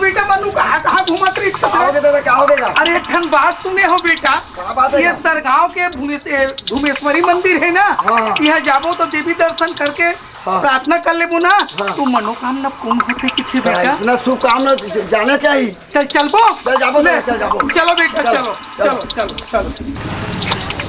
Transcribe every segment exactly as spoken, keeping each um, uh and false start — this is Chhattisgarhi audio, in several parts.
बेटा मनु, कहाँ कहाँ घूमत रहिथस का रे? होगे दादा, का होगे गा? अरे, एक ठन बात सुने हो बेटा, का बात है ये गा? सरगांव के भुवनेश-, ए, भुवनेश्वरी मंदिर है ना, हाँ, हाँ। यहाँ जाबो तो देवी दर्शन करके हाँ। प्रार्थना कर लेबो ना, हाँ। तो मनोकामना पूर्ण होथे किथे बेटा। इसना शुभकामना ज-, जाना चाहिए। चल, चलबो? चल जाबो, ले, चल जाबो। चलो बेटा, चलो, चलो, चलो, चलो। चलो, चलो।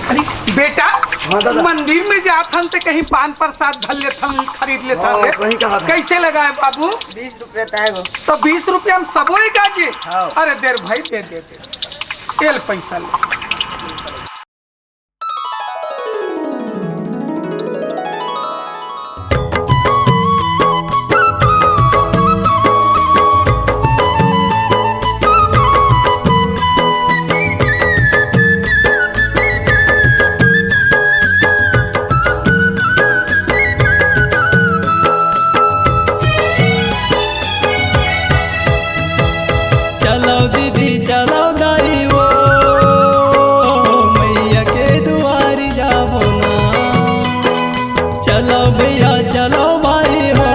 अरे बेटा, हाँ दादा। मंदिर में जाथन ते कहीं पान प्रसाद धर लेथन, खरीद लेथन हाँ, रे। सही कहा था। कैसे लगा है बाबू? बीस रुपया तय हो। तो बीस रुपया में सबो एक आजे? हाँ। अरे दे रे भाई, दे, दे, दे। ए ले पैसा ले। चलो दीदी, चलो दाई, वो मैया के दुआरी जाबो ना। चलो भैया, चलो भाई हो,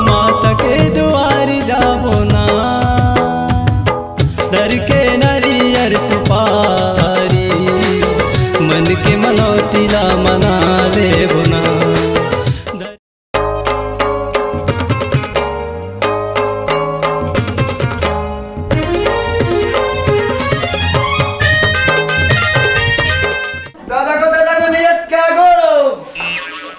माता के दुआरी जाबो ना। धर के नरियर सुपारी, मन के मनौती ला मना लेबो ना। दादा को, दादा को नहीं, आज क्या गो?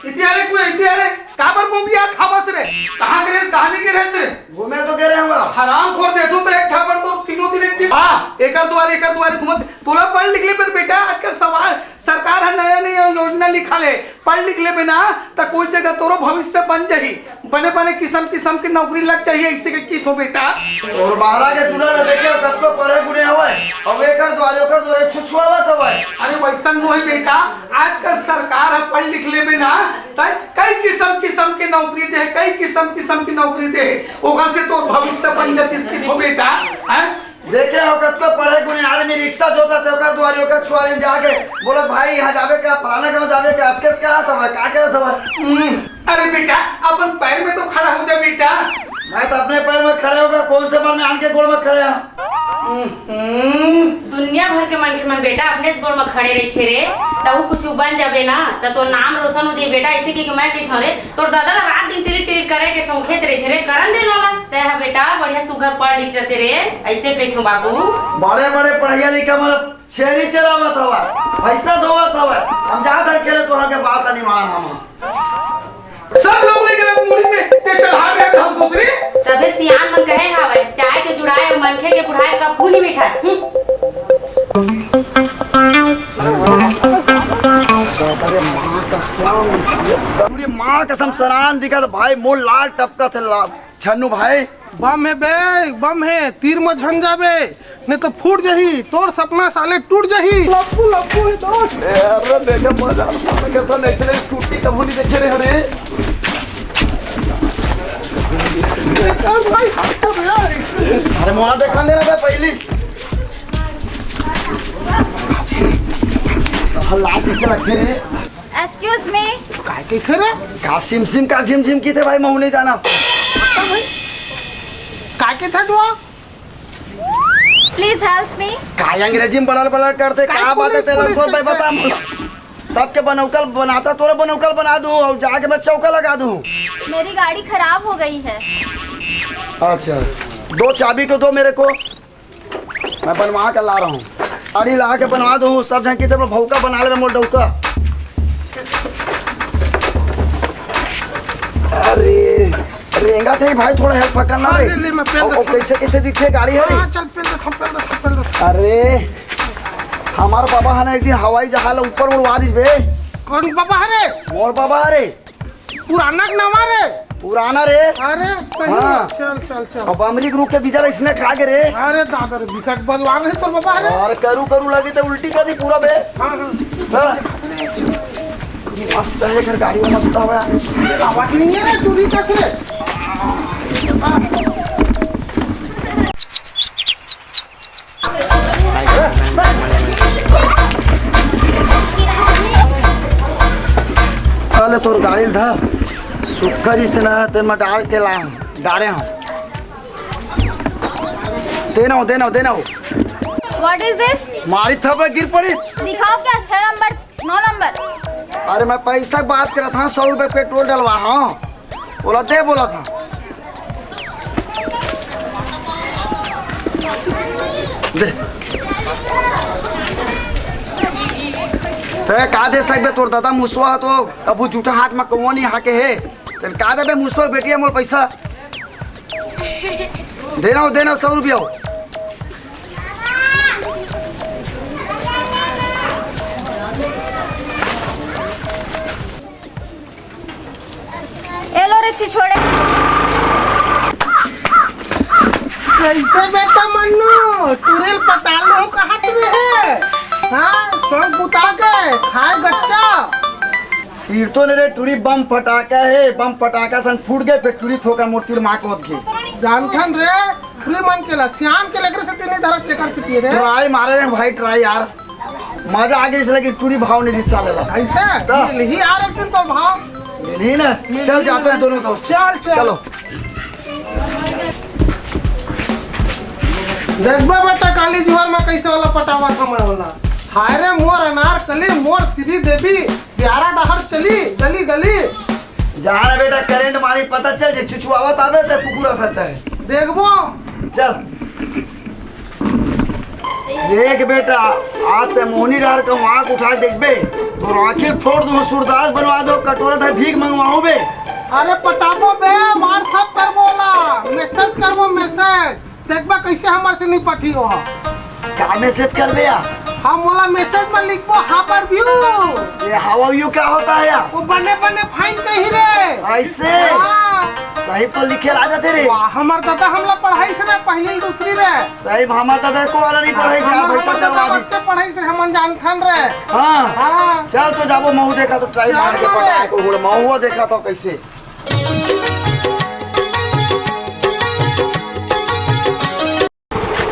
इतिया रे, तू इतिया रे, काबर बोंबिया खाबस रे? कहाँ गे रेहेस, कहाँ नहीं गे रेहेस रे? घूमे तो गे रेहेंव। हरामखोर, देखो तो एक झापड़ तो तीनों दिन एक दिन। हाँ, एकर दुआरे, एकर दुआरे घूमत। तोला पढ़ लिख ले पर बेटा, आजकल सवाल, सरकार ह नया नया योजना निकाले, पढ़ लिख लेबे ना, त कोई जगह तोरो भविष्य बन जाही, बने बने किसम किसम के नौकरी लग जाही, अइसे के किथों बेटा। अउ बाहर के टूरा ल देखे, कतको पढ़े गुने हवय, अउ एकर दुआरे ओकर दुआरे छुछुआवत हवय। अरे वइसन नोहे बेटा, आजकल सरकार ह पढ़ लिख लेबे ना, त कई किसम किसम के नौकरी दे, कई किसम किसम के नौकरी दे, ओकर से तोर भविष्य बन जातिस किथों बेटा, हैं? देखे हो कतको पढ़े गुने आदमी रिक्शा जोतथे, ओकर दुआरी ओकर छुआरी म जाके बोलत, "भाई, यहाँ जाबे का, फलाना गाँव जाबे का, अतके कहा था भाई, का करत हवय?" हम्म, अरे बेटा, अपन पैर में तो खड़ा हो जा बेटा। मैं तो अपने पैर में खड़े होकर कौन से मन में आन के गोड़ में खड़े हैं? हम्म, दुनिया भर के मनखे मन बेटा अपने गोड़ में खड़े रहिथे रे, तहू कुछ बन जाबे ना, त तो नाम रोशन हो जाई बेटा। ऐसे कि मैं कहिथौं रे, तोर दादा ला रात दिन सिरी टिरी करे के सौंखेच रहिथे रे, करन दे वाला। तै ह बेटा बढ़िया सुघर पढ़ लिख जते रे, अइसे कहिथौं बाबू। बड़े बड़े पढ़इया लिखा मन छेरी चरावत हवय, भैंसा धोवत हवय, हम जात हन खेले, तोहर के बात ला निमान हम। सब लोग लेके लग मुड़ी में ते चढ़ा रहे हम दूसरी। तभे सियान मन कहे हवय, चाय के जुड़ाए अउ मनखे के बुढ़ाए कभू नी मिठाए। हम्म। पूरी माँ कसम सरान दिखत भाई, मोर लाल टपकत हे लाल। छन्नू भाई। बम हे बे, बम हे, तीर म झन जाबे, नहीं तो फूट जही तोर सपना साले टूट जही। लप्पू, लप्पू हे दोस्त। अरे देखे मजा, कैसा नेशनल स्कूटी कभू नहीं देखे रे, अरे। अरे भाई, अरे मोला देखा दे रहा था पहली। हल्ला कैसे रखे रे? Excuse me। काय कहिथे रे? का सिम सिम का झिम झिम कहिथे भाई, महू नहीं जाना। काय कहिथे तू? Please help me। काय अंग्रेजी में बड़ल बड़ल करथे, का का बात हे तेला बोल भाई, बता मोला। सबके बनौकल बनाता, तोरा बनौकल बना दूं अउ जाके मैं चौका लगा दूं। मेरी गाड़ी खराब हो गई है। अच्छा, दो चाबी को दो मेरे को। मैं बनवा के ला रहा हूँ। अरे ला के बनवा दो, सब झन की तरफ भौका बना ले मोर डौका। अरे, रेंगा थे भाई, थोड़ा help करना हाँ, रे। ले, ले, मैं पेल ओ, ओ, देता हूँ। कैसे, कैसे दिखे गाड़ी है रे? हाँ, चल, पेल देता हूँ, पेल देता हूँ, पेल देता हूँ। अरे, हमार बाबा है ना, एक दिन हवाई जहाज ला ऊपर उड़वा दिस बे। कौन बाबा है रे? मोर बाबा है रे। पुराना के नवा रे? पुराना रे। अरे, सही हाँ। है। चल, चल, चल। अब अमरीक रुख के बीजा ला इसने खा के रे। अरे दादा रे, बिकट बलवान है तोर बाबा रे। और करू करू लगे तो उल्टी कर दी पूरा बे। हाँ, हाँ। हाँ। मस्त है घर, गाड़ी में मस्त हवा। आवाज नहीं है रे, चोरी कर रे। अले तोर गाड़ी ल धर, सुक्खा रिहिस ना, तेन म डार के ला, डारे हंव। देना हो, देना हो, देना हो। What is this? मारी थपड़ा गिर पड़ी। दिखाओ क्या, छह नंबर, नौ नंबर? अरे, मैं पैसा के बात करत हँव, सौ रुपये पेट्रोल डलवा हँव। बोला दे, बोला था। दे। ते का दे सकबे, तोर दादा मुसवा ह तो अबू जूठा हाथ म कौआ नहीं हाके हे। ते का देबे मुसवा बेटी मोर पैसा? देना हो, देना हो, सौ रुपया हो। ए लो रे छिछोड़े। कैसे बेटा मन्नू, टुरी ल पटा लो कहत रहे? हाँ, सब बुता के खाए गच्चा। सिरतो ने रे टुरी बम फटाका हे, बम फटाका सन फूट गे, फेर टुरी थोका मोर तीर माँ कोत गे। जानथन रे, टुरी मन के ला, सियान के लेकर से तीन धरत तेकर से तीन रे। ट्राई मारे रे भाई, ट्राई यार। मजा आ गई, लेकिन टुरी भाव नहीं दिस साले ला। ऐसे? तो? मिलही यार एक दिन तो भाव। मिलही ना। मिलही चल जाते ना। हैं दोनों दोस्त। चल, चल। चलो। देखबे बेटा, काली जुहर में कैसे वाला पटावा था मैं वाला। हाय रे मोर अनारकली, मोर श्री देवी, प्यारा डहर चली गली गली। जा रे बेटा, करंट मारी पता चल जे चुचुआवत आबे ते कुकुरा सता है। देखबो। चल। देख बेटा, आज ते मोहनी डहर के आँख उठा देखबे, तोर आँखी फोड़ दूँ, सूरदास बनवा दो, कटोरा धर भीख मंगवाऊँ बे। अरे पटाबो बे, WhatsApp करबो ला, message करबो message, देखबा कैसे हमर से निपटी हो। का message करबे या? हम ओला message में लिखबो, how are you? ये how are you क्या होता है या? वो बने बने fine कही रे। ऐसे? हाँ। सही तो लिखे ला जाते रे। वाह, हमर दादा हमला पढ़ाई से रे, पहली दूसरी रे। सही में हमर दादा को वाला नहीं पढ़ाई से, हमर भैसा दादा चलवा दी। बच्चे पढ़ाई से हमन जानथन रे। हाँ। हाँ। चल तो जाबो, महू देखा तो ट्राई चल मार के तो रे। पढ़ाई को हुड़, महू देखा तो कैसे।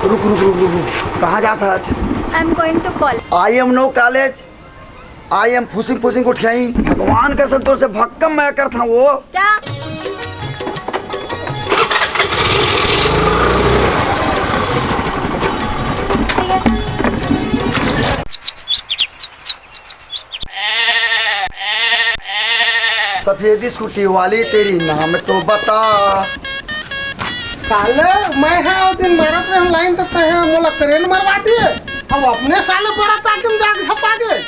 रुक, रुक, रुक, रुक, रुक। कहाँ जात हस? I am going to college. I am no college. I am फुसिंग फुसिंग उठियाई। भगवान कसम तोर से भक्कम मैं करत हँव वो। क्या? सफेद स्कूटी वाली तेरी नाम तो बता। साले, मैं ह ओ दिन मारत रहे लाइन, त तैं ह मोला करेंट मरवा दिए। अब अपने साले बड़ा ताकि में जाके झपा गए।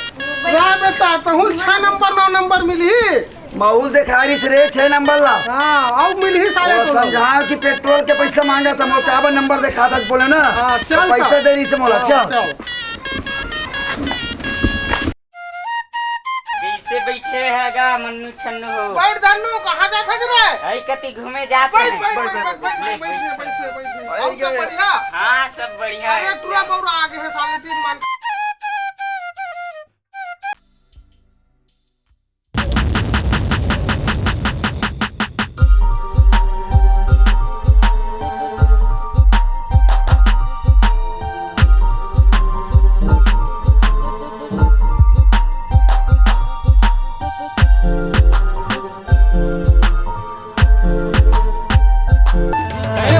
रा बेटा, तहूँ छह नंबर, नौ नंबर मिलही। महू ल देखा रहिस रे छह नंबर ला। हाँ, अब मिलही साले वो को। समझा कि पेट्रोल के पैसा मांगा था, मोर काबर नंबर देखा था, बोले ना। हाँ, चल तो पैसा तो। दे रहिस मोला, हाँ, चल। चल। कइसे बइठे हे गा मन्नू छन्नू हो? बइठ धन्नू, कहाँ जात हस रे? हई कति घूमे जात हँव। बइठ, बइठ, बइठ, बइठ। अउ सब बढ़िया? हाँ, सब बढ़िया हे। अरे टुरा बउरा आगे हे साले, तीन मन।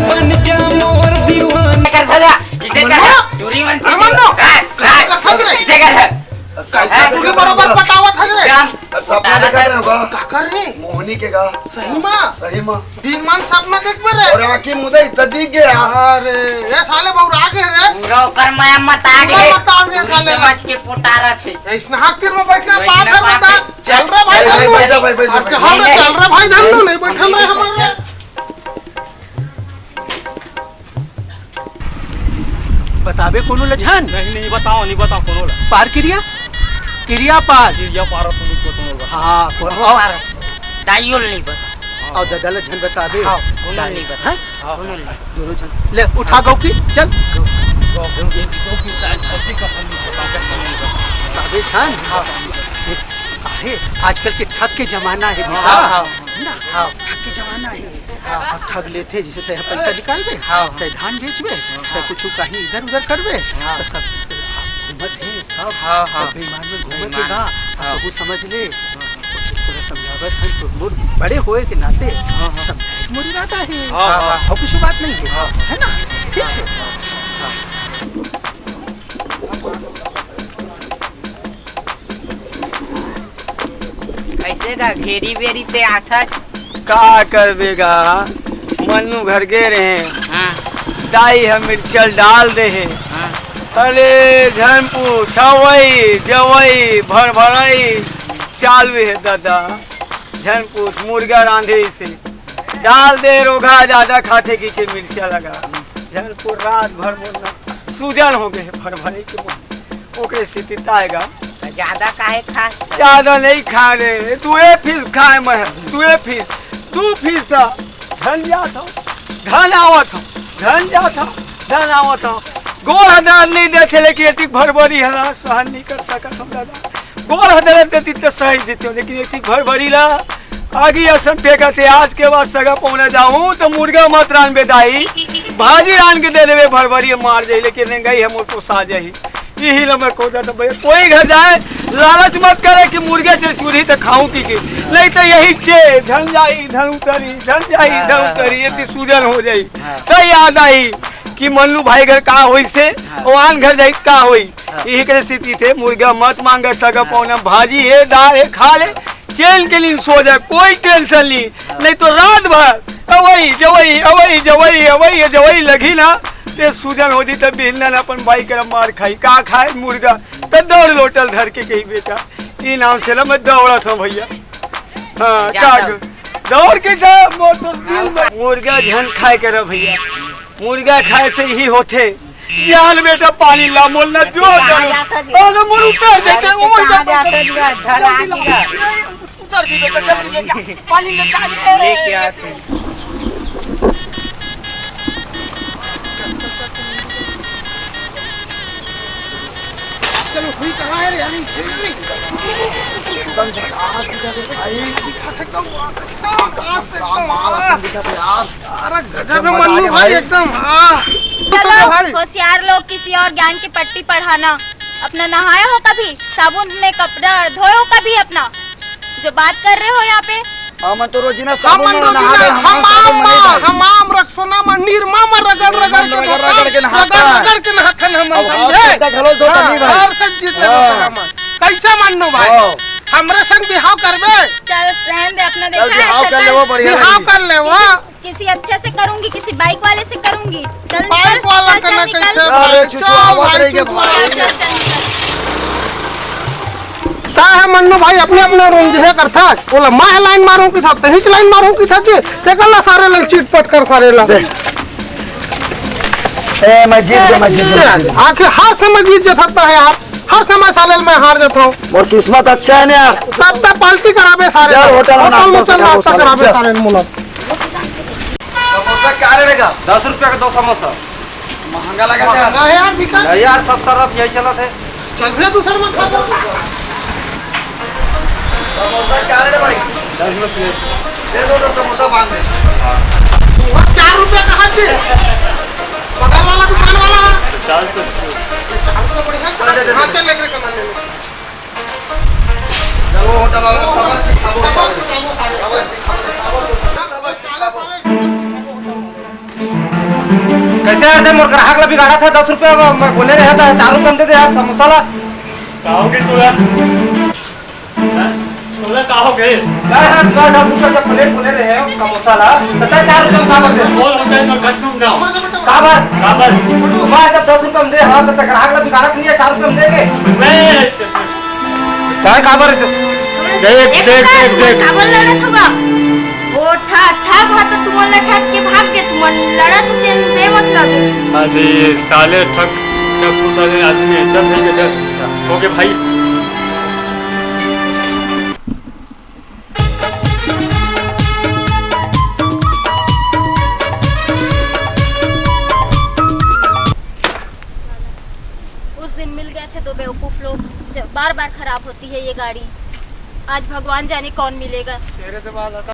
बन जा मोर दीवाना। करथा जा, किसे करथा? टूरी मन से करथा रे। किसे करथा? साइकिल हाँ, तू भी बरोबर पटावत हस रे। क्या? सपना देखत रहेंव गा। काकर रे? मोहनी के गा। सही मा? सही मा। दिन मान सपना देखबे रे। अउ आँखी मुदे इतना दिख गया। अरे, ये साले बउरा गे रे। पूरा ओकर माया मता गे। पूरा मता गे साले। समझ के पोटारत हे। अइसना हाथ तीर में बइठ के बात कर बता। चल रे भाई धन्नू। भाई, भाई, भाई, भाई, अच्छा, हाँ, चल रे भाई धन्नू, नहीं बइठन रहे हमर। बताबे कोनो ल झन? नहीं, नहीं बताओ, नहीं बताओ कोनो ल। पार किरिया? किरिया पार। किरिया पार कोनो ल। हाँ, कोनो ल। दाइयो ल नहीं बताओ। अउ ददा ल झन बताबे। हाँ, कोनो ल नहीं बताओ। हाँ? कोनो ल नहीं। दोनों झन। ले, उठा गउ की, चल। बताबे झन। हाँ। काहे? आजकल के ठग के जमाना हे बेटा। हाँ, हाँ। ना, हाँ। ठग के जमाना हे। हाँ। अब ठग लेथे, जइसे तैं पैसा निकालबे, हाँ, हाँ। तैं धान बेचबे, हाँ। तैं कुछु कहीं इधर उधर करबे, हाँ। त सब घूमत हे, सब, हाँ, हाँ। सब बेईमान मन घूमत हे बेईमान। गा। हाँ। अब तहूँ समझ ले। हाँ। तोला समझावत हन, तो मोर बड़े होए के नाते हाँ, हाँ। समझाए के मोर इरादा हे। हाँ, हाँ। अउ कुछु बात नहीं हे, हाँ। हे ना? ठीक हे। कैसे का घेरी बेरी ते आथस? का करबे गा, मन्नू घर गे रहे, हाँ। दाई ह मिर्चल डाल दे हे। हाँ। अरे झन पूछ, हवई जवई भरभरई चालू हे दादा। झन पूछ, मुर्गा रांधे से डाल दे, रोगहा जादा खाथे कि के मिर्चा लगा। झन पूछ, रात भर मोर ना सूजन हो गए भरभरई के मोर। ओकरे सेती ताय गा। त ज्यादा काहे खास? ज्यादा नहीं खा रे, दुए पीस खाए मैं, दुए पीस, दू पीस। धन जात हो, धन आवत हो, धन जात हो, धन आवत हो। गोड़ ह दर्द नहीं देथे, लेकिन एतिक भरभरी ह ना सहन नहीं कर सकत हम दादा। गोड़ ह दर्द देती त सही देते हो, लेकिन एतिक भरभरी ला आगी असन फेंकत हे। आज के बाद सगा पहुना जाहूं त मुर्गा मत रांधबे दाई, भाजी रांध के दे देबे, भरभरी मार जाही, लेकिन रेंगई ह मोर पोसा जाही। इही ल मैं कहूं त भैया, कोई घर जाए, लालच मत करे कि मुर्गे से चूरही त खाऊं कि, कि नहीं त यही चे धन जाही, धन उतरही, धन जाही, धन उतरही, एती सूजन हो जाही। हाँ। त याद आही कि मन्नू भाई घर का होइसे, हाँ। ओ आन घर जाही त का होही। हाँ। इही करे सेती थे मुर्गा मत मांगे सगा पहुना, भाजी हे, दाल हे, खा ले, चैन के नींद सो जाए, कोई टेंशन नहीं। नहीं तो रात भर अवई जवई, अवई जवई, अवई जवई लगी ना, ते सूजन हो जी, तब बिहन्ना न अपन बाई करा मार खाई। का खाए मुर्गा? त दौड़ लोटल धर के कही, "बेटा, ई नाम से ना मैं दौड़त हूँ भैया।" हाँ, का कर? दौड़ के जा, मोर तो दिल में मुर्गा झन खाए करा भैया, मुर्गा खाए से ही होथे। जान बेटा, पानी ला, मोर ना जो अरे मोर उतर देते, वो मोर उतर दे बेटा, जल्दी लेके आ। पानी लेके आ। चलो, हुई कहाँ है रे? अरे, एकदम झकास दिखा दे भाई। एकदम, एकदम माल असम दिखा दे यार। अरे गजब है मन्नू भाई, एकदम, हाँ। चलो, होशियार लोग, किसी और ज्ञान की पट्टी पढ़ाना। अपना नहाए हो कभी? साबुन में कपड़ा धोए हो कभी अपना? जो बात कर रहे हो यहाँ पे? हमन तो रोजीना साबुन में नहाबे, हमार साबुन में नहीं भाई। हमाम रखसोना में निरमा में रगड़ रगड़ के रगड़ रगड़ के नहाथन। रगड़ रगड़ के नहाथन हमन, समझे? घलो धोता नहीं भाई। हर सब चीज में धोता हमन। कैसे मन्नू भाई? हमरे संग बिहाव करबे? चल, रहन दे, अपना देखा है बिहाव कर लेवो, बढ़िया बिहाव कर लेवो। किसी अच्छे से करूंगी, किसी बाइक वाले से करूंगी। चल, बाइक वाला चल, चल, निकल। अरे, चुचुआ, चल, चल, निकल। का है मन्नू भाई, अपने अपने रोंग दिहे करथा। बोला, मैं लाइन मारूं कि था, तहीं से लाइन मारूं कि था जी। ते कल्ला सारे लल चीट पट कर सारे ला। ए, मैं जीत गया, मैं जीत गया। आखिर हर समय जीत जा सकता है यार, हर समय साले मैं हार जाता हूँ। मोर किस्मत अच्छा है ना यार। तब तक पार्टी कराबे सारे। चल, होटल में होटल में नाश्ता चल, नाश्ता कराबे सारे। समोसा क्या रेट है? दस रुपया का दो समोसा। महंगा लगा था। महंगा है यार, बिका। नहीं यार, सब तरफ यही चलत है। चल भैया, दूसर में खा। समोसा क्या रेट है भाई? दस रुपये प्लेट। दे दो, दो समोसा बांध दे। वो चार रुपया कहाँ से? बगल वाला दुकान वाला। चार रुपये। चार रुपया बढ़िया। चल, दे, दे, हाँ, दे। चल, लेकर के ले ले। कैसे यार, ते मोर ग्राहक ला बिगाड़ा था, दस रुपया में बोले रहे था, चार रुपया में दे दे यार समोसा ला। का हो गई तोला? हाँ? तोला का हो गई? यार, यार, मैं दस रुपया जब प्लेट बोले रहे हो समोसा ला, तो तै चार रुपया में का कर दे? बोल, हम कहीं ना कट तुम जाओ। का बात? का बात? मैं जब दस रुपया में दे, हाँ, तो तै ग्राहक ला बिगाड़त नहीं है, चार रुपया में दे के। मैं तय काबर देख, देख, देख, देख। काबर लड़त हवा? वो ठा-, ठग हा तो तुमन ला ठग के भाग के तुमन लड़त हो तेन बेमतलब। अरे साले ठग, चल तू साले आदमी है, चल ठीक है, चल। ओके भाई। उस दिन मिल गए थे दो बेवकूफ लोग, जब बार बार खराब होती है ये गाड़ी। आज भगवान जाने कौन मिलेगा। तेरे से बात आता।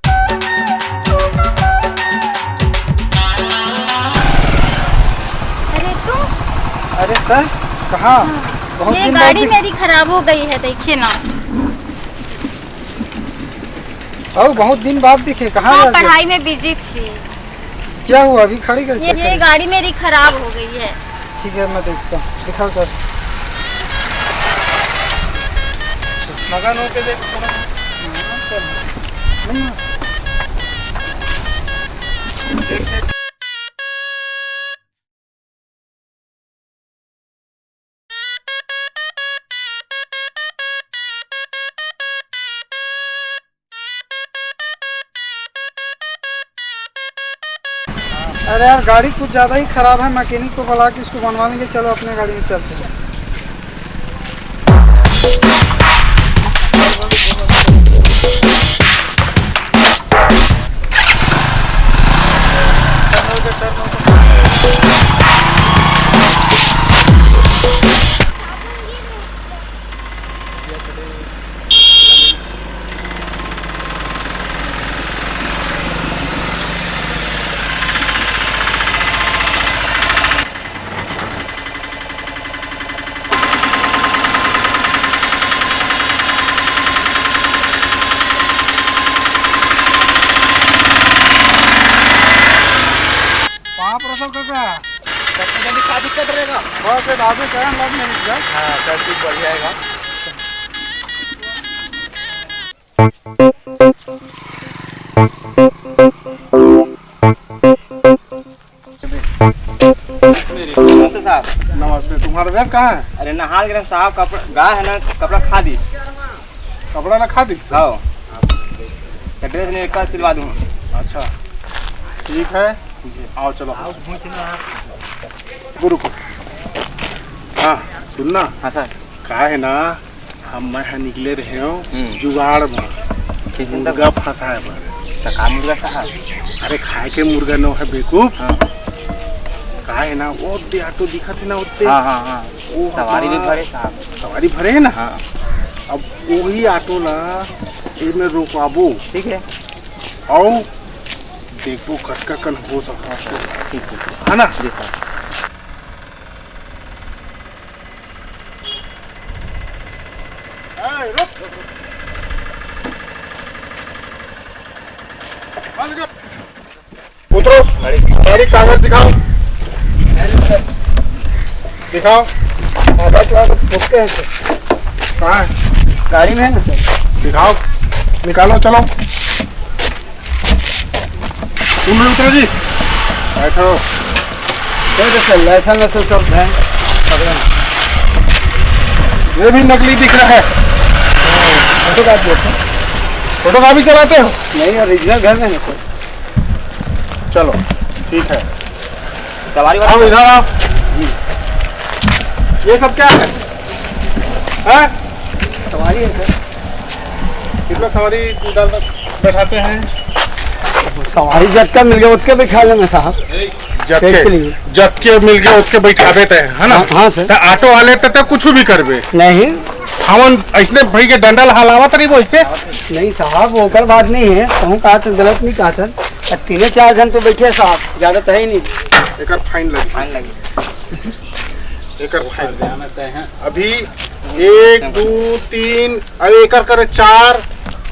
अरे तुम। अरे सर, कहाँ? हाँ। बहुत ये दिन बाद गाड़ी दिख- मेरी खराब हो गई है, देखिए ना। ओ, बहुत दिन बाद दिखे, कहाँ हाँ, रहते? पढ़ाई में बिजी थी। क्या हुआ, अभी खड़ी कैसे ये, ये खड़ी? गाड़ी मेरी खराब हो गई है। ठीक है, मैं देखता हूँ, दिखाओ सर। मगन होके देख, समझ। हाँ, चल। नहीं। देख, देख। अरे यार, गाड़ी कुछ ज़्यादा ही ख़राब है, मैकेनिक को बुला के इसको बनवा लेंगे। चलो, अपने गाड़ी में चलते हैं। कहाँ पर हो सब काका? सबसे जल्दी शादी कर रहेगा। बस ये दादू करें, love marriage का। हाँ, सब चीज बढ़िया है। नमस्ते साहब। नमस्ते। तुम्हारा ड्रेस कहाँ है? अरे नहा के साहब, कपड़ा गा है ना, कपड़ा खा दी। कपड़ा ना खा दी? हाँ। तो ड्रेस नहीं, कल सिलवा दूँ। अच्छा, ठीक है। जी। आओ, चलो। आओ, पूछ लो आप। गुरु को। हाँ, सुन ना। हाँ सर। का है ना, हम मैं यहाँ निकले रहे हो हम्म। जुगाड़ में, किस दिन तक? मुर्गा फंसाए बर। तो का मुर्गा साहब? अरे, खाए के मुर्गा नो है बेवकूफ। हाँ। का है ना, वो दे ऑटो दिखत है ना उत्ते। हाँ, हाँ, हाँ। वो सवारी भी हमार भरे साहब। सवारी भरे है ना? हाँ। अब वही ऑटो ला एमे रोकवाबो। ठीक है। आओ, देखबो कतका कन हो सकता है। ठीक, ठीक, ठीक। है ना? जी सर। ए, रुक, रुक, रुक। बंद कर। उतरो। गाड़ी। गाड़ी कागज दिखाओ। दिखाओ। कागज वागज ओके है सर। कहाँ है? गाड़ी में है ना सर। दिखाओ। निकालो, चलो। तुम भी उतरो जी। बैठो। ये तो सर, लाइसेंस वाइसेंस सब है। पकड़ो। ये भी नकली दिख रहा है। फोटो काट दो। फोटो कॉपी चलाते हो? नहीं, ओरिजिनल घर में है सर। चलो, ठीक है। सवारी वाला आओ, सर। इधर आओ। जी। ये सब क्या है? हैं? सवारी है सर। कितना सवारी डाल, बैठाते हैं? सवारी जतका मिल गया, उतके बैठा लेंगे साहब। जतके, चेक के लिए। जतके मिल गया, उतके बैठाबे ते, है ना? हाँ, हाँ सर। तो ऑटो वाले तो, तो कुछ भी करबे। नहीं। हमन ऐसने भाई के डंडा ला हलावत रही वैसे। नहीं साहब, ओकर बात नहीं है, कहूँ कहा तो गलत नहीं कहा था। अब तीने चार जन तो बैठे हैं साहब, ज्यादा तो है ही नहीं। एकर फाइन लगी। फाइन लगी। एकर फाइन। अभी एक, दू, तीन, अउ एकर करे चार,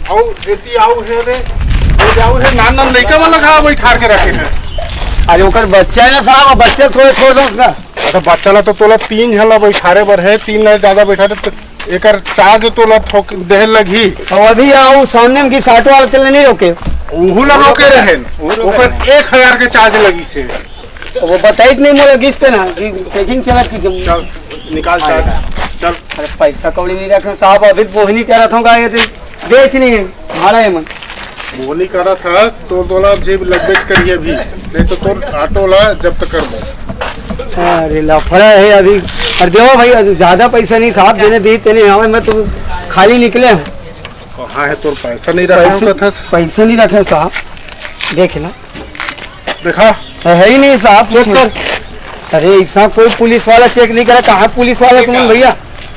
अउ एती आउ हे रे, ये आउ हे, नान नान लइका मन लगा बैठार के रखे हैं। अरे ओकर बच्चा है ना साहब, बच्चा थोड़े छोड़ दो ना। अच्छा, बच्चा ला तो तोला तीन झन ला बैठारे बर है, तीन ला ज्यादा बैठारे तो एकर चार्ज तोला ठोक देहे लगही। अब अभी आओ सामने में किस ऑटो वाले तेला नहीं रोके। उहू ला रोके रहे, ओकर एक हजार के चार्ज लगी से। तो वो बताई नहीं मोला किस्त ना कि चेकिंग चलत कि जब चल, निकाल चार्ज, चल। अरे पैसा कौड़ी नहीं रखे साहब, अभी बोहनी करत हूँ गाय, ये तो बेच नहीं है, भाड़ा है मन। बोहनी करत हस तो तोला जेब लगबेच करिए अभी, नहीं तो तोर ऑटो ला जब्त कर दो। अरे लफड़ा है अभी। और देखो भाई, अभी ज्यादा पैसा नहीं साहब, देने दी तेने हमें, मैं तो खाली निकले हूँ। कहाँ है तोर पैसा नहीं रखा पैसे, होता था? पैसे नहीं रखे साहब, देख ना। देखा? है ही नहीं साहब, चेक कुछ। कर। अरे ऐसा कोई पुलिस वाला चेक नहीं करा, कहाँ पुलिस वाला तुम भैया?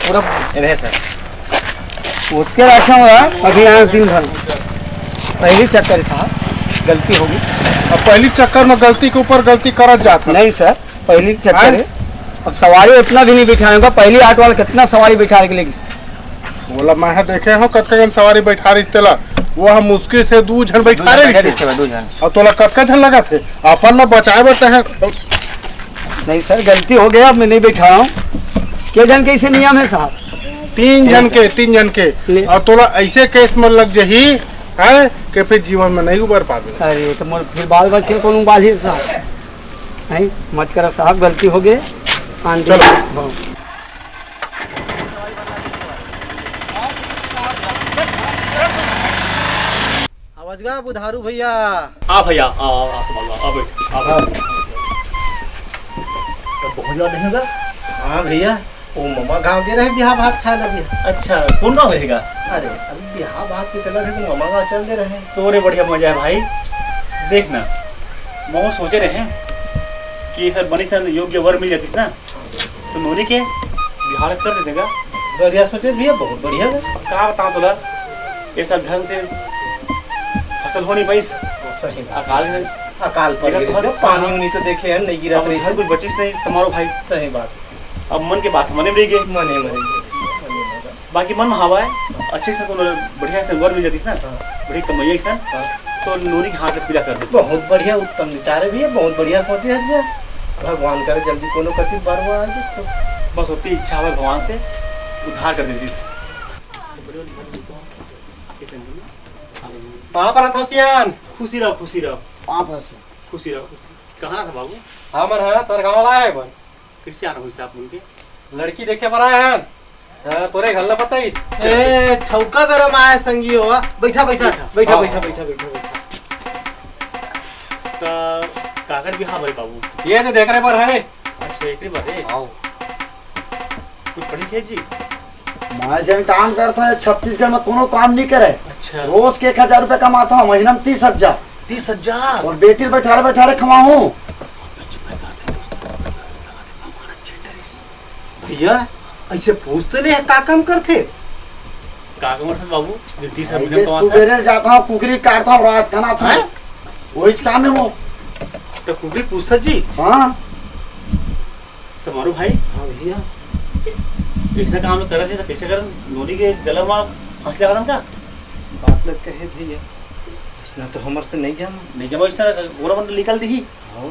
पूरा रहे सर। ओके रखा हुआ, अभी आए दिन भर। पहली चक्कर है साहब, गलती होगी। अब पहली चक्कर में गलती के ऊपर गलती करत जात है। नहीं सर, पहली चक्कर हैं? है। अब सवारी उतना भी नहीं बिठाएगा, पहली ऑटो वाला कितना सवारी बिठा के लेगी? बोला मैं देखे हो कतका जन सवारी बैठा रही तेला, वो हम मुश्किल से दू झन बैठा रहे दू झन, दू झन। अब तोला कतका झन लगा थे, अपन ला बचाए बर तहे। नहीं सर, गलती हो गया, अब मैं नहीं बैठा हूँ। के झन के अइसे नियम हे साहब? तीन झन के, तीन झन के। ले। अउ तोला अइसे केस में लग जही, हैं, कि फिर जीवन में नहीं उबर पाबे। अरे, तो मोर फिर बाल बच्चे कौन उबाल ही साहब? नहीं, मत करा साहब, गलती हो गई। आन दे। चलो। हाँ। आवाज गा बुधारू भैया। आ भैया, आ, आ, आ, संभाल, आ, आ, बैठ, आ, बैठ। तो बहुत ज्यादा देखेगा। हाँ भैया, वो ममा गाँव गे रहे बिहाव भात खाए ला भैया। अच्छा, कौन गाँव रहेगा? अरे, अभी बिहाव भात के चलत हे तो ममा गाँव चल दे रहे। तो रे बढ़िया मजा है भाई। देख ना, ममा सोचे रहे कि ये सब बनी सन योग्य वर मिल जातीस ना, तो नोनी के बिहाव कर देते का? बढ़िया सोचे भैया, बहुत बढ़िया है। अब का बताऊं तोला, ये सब ढंग से फसल हो नहीं पाइस। सही बात। अकाल से अकाल पड़ देखा गई तो रे, हर पानी उनी तो देखे हैं, नहीं गिरा अब तो घर कुछ बचिस नहीं समारोह भाई। सही बात। अब मन के बात मने में रह गए। मने में रह गए। बाकी मन में हवा है, अच्छे से कोनो बढ़िया से वर मिल जातीस ना, हाँ। बढ़िया कमैया अइसन, हाँ। तो नोनी के हाथ ले पीला कर देते। बहुत बढ़िया, उत्तम विचार है भैया, बहुत बढ़िया सोचे है भैया। भगवान करे जल्दी कोनो कति बर वो आ जाए तो। बस ओतनी इच्छा हवे भगवान से उद्धार कर देतीस। पाँव परत हँव सियान। खुशी रहो, खुशी रहो। पाँव परत हँव। खुशी रहो, खुशी। कहाँ था बाबू? हमन ह सरगांव ला आए बन। कइसे आना होइस आप मन के? लड़की देखे बर आए हन। हाँ, तोरे घर ला बताइस। ए, ठौका बेरा में आए संगी हो। बैठा, बैठा, बैठा। बैठा, हाँ। बैठा, बैठा, बैठा, बैठा। त काकर बिहाव हरे बाबू? ये तो देख रहे बर हरे। अच्छा, एकरे बर हे? आओ। कुछ पढ़े लिखे जी? मैं जेन काम करता हूँ, छत्तीसगढ़ में कोनो काम नहीं करे। अच्छा। रोज के एक हजार रुपया कमाता हूँ, महीना में तीस हजार। तीस हजार? और बेटी बैठारे बैठारे खवाऊँ। भैया, ऐसे पूछते नहीं है, का काम करते? का काम करते बाबू? जो तीस हजार महीना में कमाता है? सुबेरे जाता हूँ, कुकरी काटता हूँ, रात का ना था। हैं? वही काम है वो। तो कुकरी पूछता जी? हाँ। समारू भाई। हाँ भैया। ऐसा काम करत हे तो कैसे करन? नोनी के गला में फांसी लगा दन का? बात लग कहे भैया, इसना तो हमर से नहीं जम। नहीं जमा इसना, गोरा बंद निकल दी। हाँ।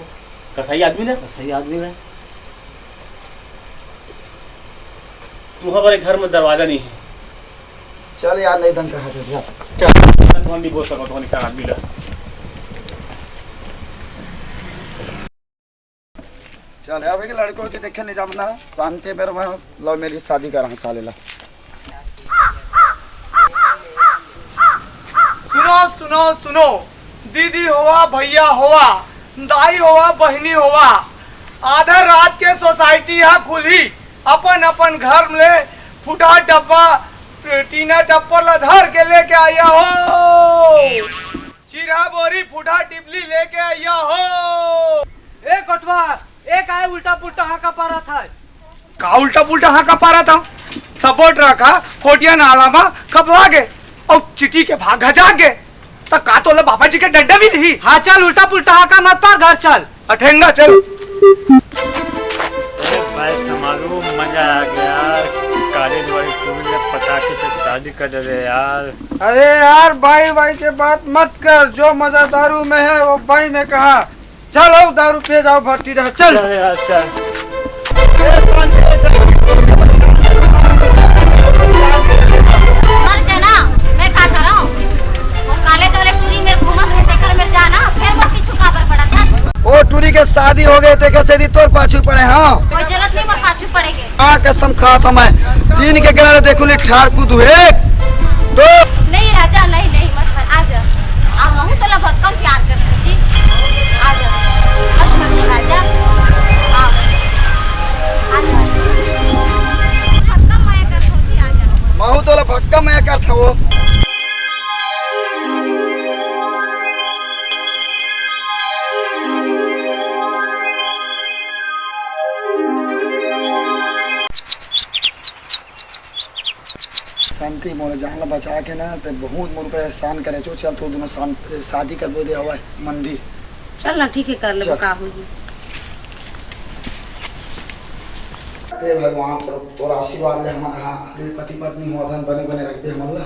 कसाई आदमी ना। कसाई आदमी ना। तुम्हारे घर में दरवाजा नहीं है। चल यार, नहीं दन कहा था। चल। हम नहीं बोल सको तो निशान आदमी ला। चल, अब एक लड़कों के देखे नहीं जाबना, शांति मेरे में love marriage शादी करा साले ला। सुनो, सुनो, सुनो, दीदी होवा, भैया होवा, दाई होवा, बहिनी होवा, आधा रात के सोसाइटी हा खुलही, अपन अपन घर ले फुटहा डब्बा, टीना टप्पर ला धर के लेके आया हो। चिरहा बोरी फुटहा टिपली लेके आया हो। ए कोटवार, ए काय उल्टा पुल्टा हाका पारत है? का उल्टा पुल्टा हाका पारत हूँ? सपोर्ट रखा, खोटिया नाला मा खपवा गे, और चिटी के भाग घजा गे, त का तोला बाबा जी के डंडा मिलही? हाँ चल, उल्टा पुल्टा हाका मत पार, घर चल। अठेंगा चल। अरे भाई समारू, मजा आ गया यार। कॉलेज वाली टूरी ने पटाखे से शादी कर दे यार। अरे यार, भाई भाई के बात मत कर, जो मजा दारू में है वो भाई में कहाँ। चल आओ, दारू पिए जाओ, भट्टी रह, चल। अरे यार, चल। मर जाना, मैं का करूं? वो काले वाले टूरी मेरे घूमत है, तेकर मेरे जाना, फिर वो पीछू काबर पड़ा था। ओ टूरी के शादी हो गए, तेकर से दी तोर पाछू पड़े, हाँ। कोई जरूरत नहीं, मोर पाछू पड़ेगे। हाँ, कसम खाता मैं, तीन के किनारे देखो नी, ठार कूद हुए। तो नहीं राजा, नहीं, नहीं, मत कर, आ जा। आ, महू तोला भक्कम प्यार करता जी। आ जा, मत कर राजा। आ, आ जा। भक्कम माया करता जी, आ जा। महू तोला भक्कम माया करता वो। शांति, मोर जान ला बचा के ना, ते बहुत मोर पे एहसान करे छो। चल, तो दोनों शान-, शादी करबो दे हवा मंदिर। चल ना, ठीक है, कर ले, चल। का होही। हे भगवान, तोर, तोर आशीर्वाद ले हमन हा आज भी पति पत्नी होत हन, बने बने रखबे हमन ला।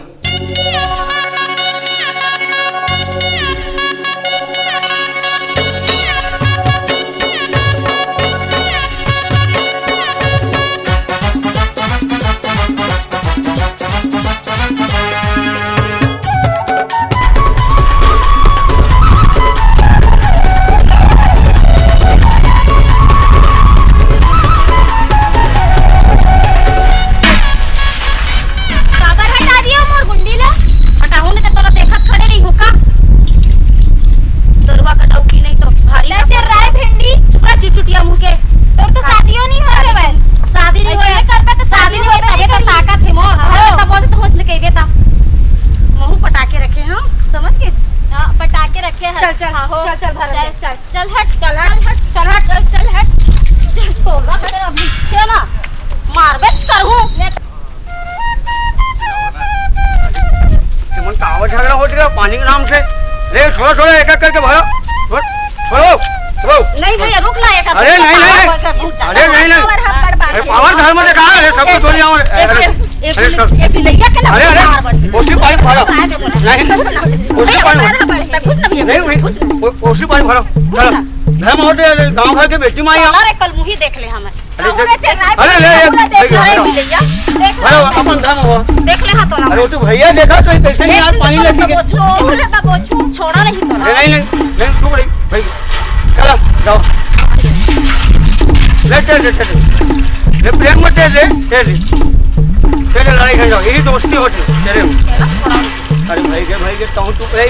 चल, चल, हाँ, हो। चल, चल, भर चल, ले। चल, चल हट, चल हट, चल हट, चल हट। चल, तोर रख दे, अब नीचे ना मारबेच करहूँ। तुमन काबर झगड़ा होत रहे पानी के नाम से? रे, छोड़ो, छोड़ो, एक एक करके भरो। छोड़, छोड़ो, छोड़ो। नहीं भैया, रुक ना, एक अरे, नहीं, नहीं, नहीं। अरे, नहीं, नहीं। अरे, पावर घर में देखा, अरे, सब कुछ बोल जाओ। अरे, अरे, अरे, सब। अरे, अरे, कोसी पानी भरो। नहीं, कोसी पानी भरो। नहीं, नहीं, को-, कोसी पानी भरो। चलो, घर में होते, गाँव घर के बेटी माई आओ। अरे, कल मुही देख ले हमें। अरे, देख, अरे, ले, ले, देख, ले, देख, ले, ले। अरे, अपन घर में हो। देख ले, हाँ, तो ना। अरे, वो तो भैया देखा तो कैसे नहीं यार, पानी लगी के। छोड़, छोड़, छोड़, छोड़ा नहीं तो ना। अरे, नहीं, नहीं, नहीं, तू बड़ी, भाई, चलो, जाओ। ले, चल, चल, चल। ले, प्रेम मत दे, दे, दे, दे। तेरे लड़ाई कर जाओ, यही दोस्ती होती, तेरे। अरे, भाई के, भाई के, कहूँ तू, भाई,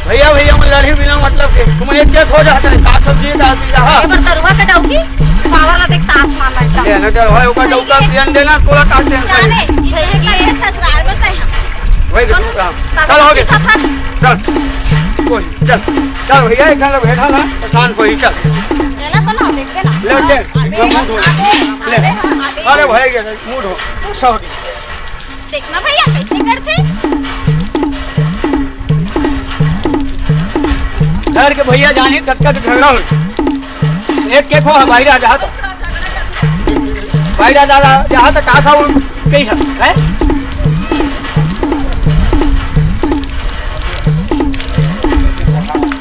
भैया, भैया, मैं लड़ही बिना मतलब के। तुम एक खेत हो जाते हैं, साग सब्जी डाल दी रहा। एकर दरुआ के डौकी, पावर ला देख, तास मार लगता। ये ना डर भाई, ओकर डौका बियन देना, तोला काट देना। जाने, इसे के ये ससुराल में तय है। वही तो, हाँ। चल, हो गया। चल। कोई, चल। चल भैया, एक घंटा बैठा ना, परेशान कोई, चल। ये ना तो ना, देख के ना। ले, ले, हाँ, इतना मूड हो। ले। हाँ, अरे भाई, ये मूड हो। गुस्सा हो गया। देखना भैया, कैसे करथे। घर के भैया जानी कतका के झगड़ा हो। एक के खो भाई राजा तो। भाई राजा, राजा तो का था उन कही है, हैं?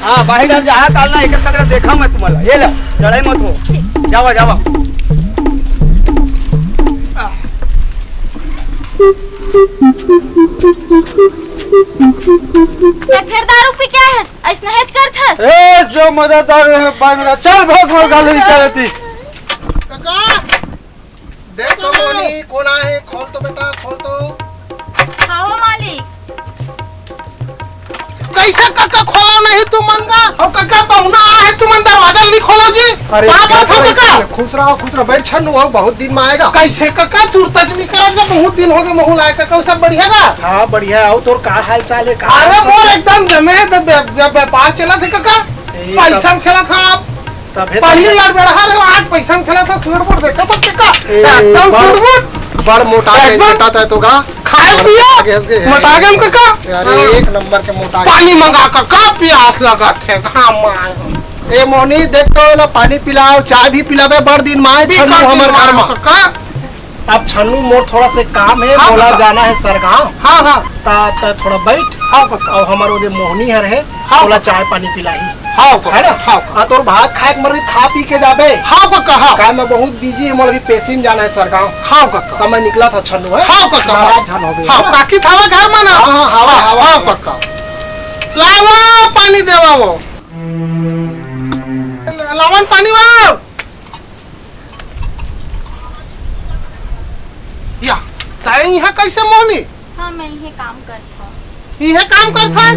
हाँ, भाई राजा जहाँ काल ना एक सगरा देखा मैं तुम्हाला। ये लो, लड़ाई मत हो। जावा, जावा। ते फेर दारू पी के आए हस, अइसने हेच करथस? ए, जो मजा दारू है, बाय मेरा, चल भाग, भाग, गाली निकाल देती। काका, देख तो मोनी, कोन आए हे? खोल तो बेटा, खोल तो। हाँ, हो मालिक। कैसे काका खोलो नहीं तुमन का? अउ काका पहुना आए हे, तुमन दरवाजा नहीं खोलो जी। अरे, का बात हो काका? खुश रहो, खुश रहो, बैठ छन्नू हो, बहुत दिन में आएगा। कैसे काका सुरता च नहीं करा, बहुत दिन हो गए महू ला आए, काका सब बढ़िया बा? हाँ, बढ़िया। अउ तोर का हाल चाल है? का अरे, हाल मोर चाल? एकदम जमे द-, व्या-, व्या-, व्यापार चलत हे काका। ए, पैसा में खेलत हा आप। तभे तो पहली लड़ बेड़ा रहे, आज पैसा में खेलत हा, सुअर पर देखा तो काका। ए, एकदम बड़, सुअर पर। बड़ मोटा एकदम। बेटा तै तो का। खाए पिए, मोटा गए हम काका। अरे, हाँ। एक नंबर के मोटा गए। पानी मंगा काका, प्यास लगत हे, घाम में आए हो। ए मोहनी, देख तो ना, पानी पिलाओ, चाय भी पिलावे, बड़ दिन में आए छन्नू हमर घर में। काका। अब छन्नू मोर थोड़ा से काम है, हाँ, मोला काका। जाना है सरगांव। हाँ, हाँ। ता, ता थोड़ा बैठ। हाँ, काका। अउ हमर ओदे मोहनी हर है, हाँ, ओला काका। चाय पानी पिलाही। हाँ, काका। है ना? हाँ, काका। हाँ, तोर भात खाए के मरही, खा पी के जाबे। हाँ, काका, हाँ। का मैं बहुत बिजी है, मोला अभी पेशी में जाना है सरगांव। हाँ, काका। त मैं निकलत हा छन्नू, है? हाँ, काका, हाँ। नाराज झन होबे, हाँ, है ना? काकी थावा घर में ना? हाँ, हाँ, हावा, हाँ, हावा, हाँ, हावा। काका। लावा, पानी देवा वो। लावन पानी वो। या, तै इहाँ कैसे मोहनी? हाँ, मैं इहे काम करत हूँ। इहे काम करत है?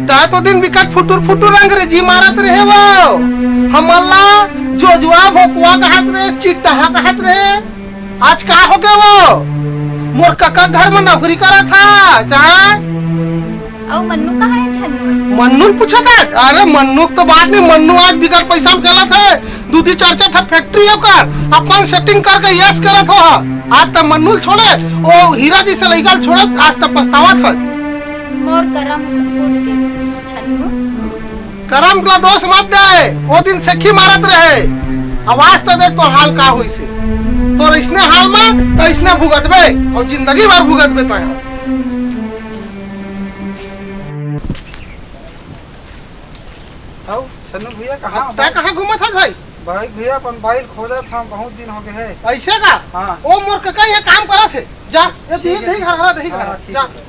तै तो दिन बिकट फुटुर फुटुर अंग्रेजी मारत रहे वो। हमला जोजुआ भोकुआ कहत रहे, चिट्टहा कहत रहे। आज का हो गए वो? मोर कका घर में नौकरी करत हा, चाहे? अउ मन्नू कहाँ है छन्नू? मन्नू पूछत है? अरे मन्नू तो बात नहीं, मन्नू आज बिकट पैसा में खेलत है। दू दी चार चार ठा फैक्ट्री ओकर, अपन सेटिंग करके यस करत हो हा। आज त मन्नू ल छोड़े, ओ हीरा जैसे लइका ल छोड़े, आज त पछतावत है। मोर करम फूट के छन्नू। करम ला दोष मत दे, ओ दिन सेखी मारत रहे। अब आज त देख तोर हाल का होइसे। तोर इसने हाल में त इसने भुगतबे, अउ जिंदगी भर भुगतबे तय। अउ छन्नू भैया कहाँ? तै कहाँ घूमत हस भाई? भाई भैया अपन बाइल खोजत हँव, बहुत दिन हो गए है। ऐसे का? हाँ। ओ मोर कका ये काम करत है। जा, ये दही, दही घर, घर, दही घर। हाँ, ठीक जा। है।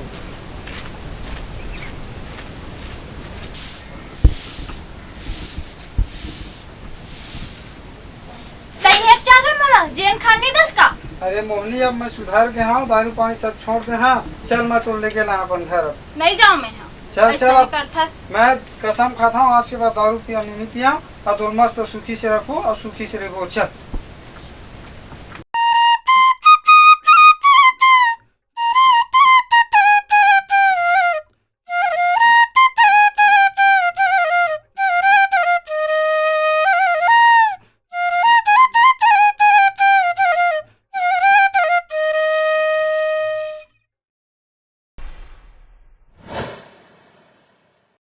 तैं हेच जागे मोला, जेन खान नहीं दस का? अरे मोहनी, अब मैं सुधर गए हँव, दारू पानी सब छोड़ दे हँव। चल, मैं तोर लेके ला अपन घर अब। नहीं जाँव मैं, हाँ। चल, ऐसा चल, नहीं अब करथस। मैं कसम खाता हूँ, आज के बाद दारू पिया नहीं, नहीं पिया। अब तोर मस्त सुखी से रखो और सुखी से रहो। चल।